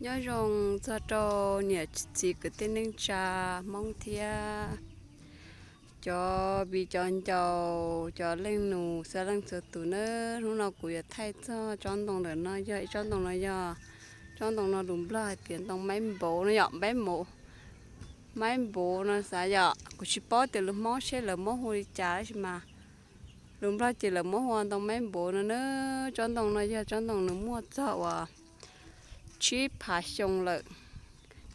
Nyob zoo txog rau niam txiv kwv tij neej tsa Hmoob thiab cov viv cov ncaus, cov leej nus xav leej txhua tus nawb. Hnub no kuv yuav thaij txog tsob ntoo ntawm no, yog ib tsob ntoo no yog, tsob ntoo no lus Nplog hais tias ntoo maib npauv no yom, maib npauv, maib npauv no xav yom, kuv tsis paub tias lus Hmoob seb lawv muab hu li cas tab sis mas lus Nplog ces lawv muab hu ua ntoo maib npauv no nawb. Tsob ntoo no yog tsob ntoo nws muaj txog uas tsib phav xyoo lawm,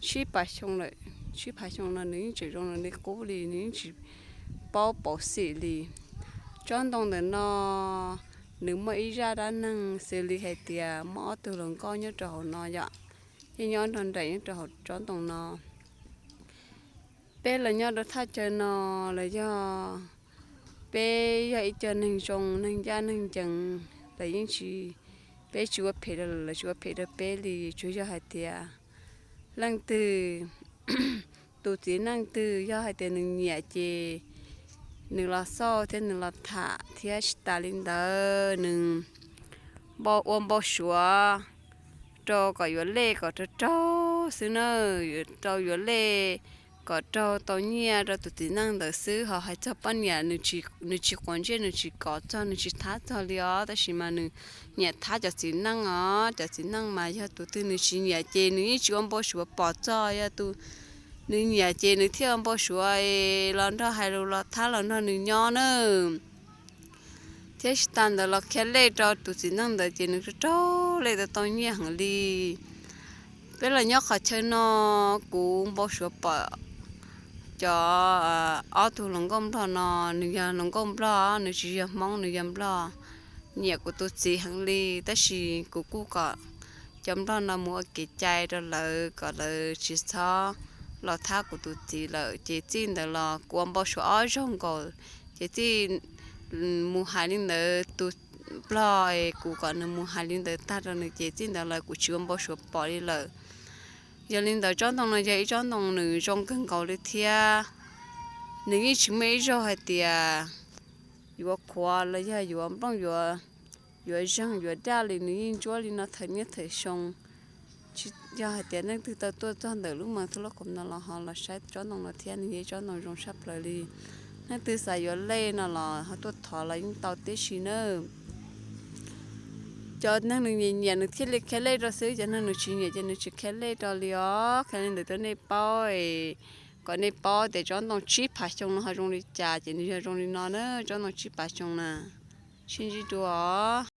tsib phav xyoo lawm, tsib phav xyoo no nws yeej tseem zoo li qub li, nws yeej tsis paub pauv xim li. Tsob ntoo ntawm no nws muaj ib zaj dab neeg xws li hais tias muaj ob tug hluas nkauj nyob rau hauv no yom, yeej nyob nrog nraim nyob rau hauv tsob ntoo no. Peb los nyob rau thaj chaw no los yog peb yog ib co neeg zoo neeg ncaj neeg ncees, lawv yeej tsis, peb tsis ua phem rau lawv, lawv tsis ua phem rau peb li. Tsuas yog hais tias leej twg, tus txiv neej twg yog hais tias nws nyiam ces nws los xauj thiab nws los tham thiab tsis tas li ntawd nws ua npau suav rau kom yuav lej kom raug raug xwb na, rau yuav lej kom raug tau nyiaj rau tus txiv neej ntawd xwb. Ho hais txog poj niam, nws tsis quav ntsej, nws tsis kov txog, nws tsis thab txog li os, tab sis mas nws nyiam thab cov txiv neej os. Cov txiv neej mas yog tus twg nws tsis nyiam ces nws yeej tsis ua npau suav pom txog, yog tus nws nyiam ces nws thiaj ua npau suav los nrog hais lus los thab los nrog nws nyob na. Thiab tsis tas ntawd los khiav lej rau tus txiv neej ntawd ces nws raug raug lej tau tau nyiaj heev li. Peb los nyob qhov chaw no, kuv npau suav pom cov ob tug hluas nkauj nplog no, nws yog hluas nkauj nplog, nws tsis yog Hmoob, nws yog nplog, nyiam kuv tus txiv heev li. Tab sis kuv kuj kom cov nplog no mus ua kev cai rau lawv kom lawv tsis txhob los thab kuv tus txiv lawm. Ces txij ntawd los kuv ua npau suav ob zaug nkaus, ces txij mus hais li ntawd tus nplog es kuv kom nws mus hais li ntawd tag rau nws ces txij ntawd los kuv tsis ua npau suav pom li lawm. Yog li ntawd tsob ntoo no yog ib tsob ntoo nws zoo kawg nkaus li thiab nws yeej tsis muaj ib zaug hais tias yuav qhuav los yog yuav nplooj yuav zeeg yuav daj li, nws yeej ntsuab li no thawm niaj thawm xyoo. Yog hais tias leej twg tau tuaj txog ntawm lub moos Thub Laj Khoom no los ho los saib tsob ntoo no thiab, nws yog ib tsob ntoo zoo tshaj plaws li. Leej twg xav yuav lej no los ho tuaj thov los yeej tau tib si nawb. Cov neeg nws nyiam nyiam nws thiaj li khiav lej rau xwb, cov neeg nws tsis nyiam ces nws tsis khiav lej rau li os. Qhia li ntawd rau nej paub, kom nej paub tias tsob ntoo tsib phav xyoo no ho zoo li cas ces nws yog zoo li no na, tsob ntoo tsib phav xyoo na. Sib ntsib dua os.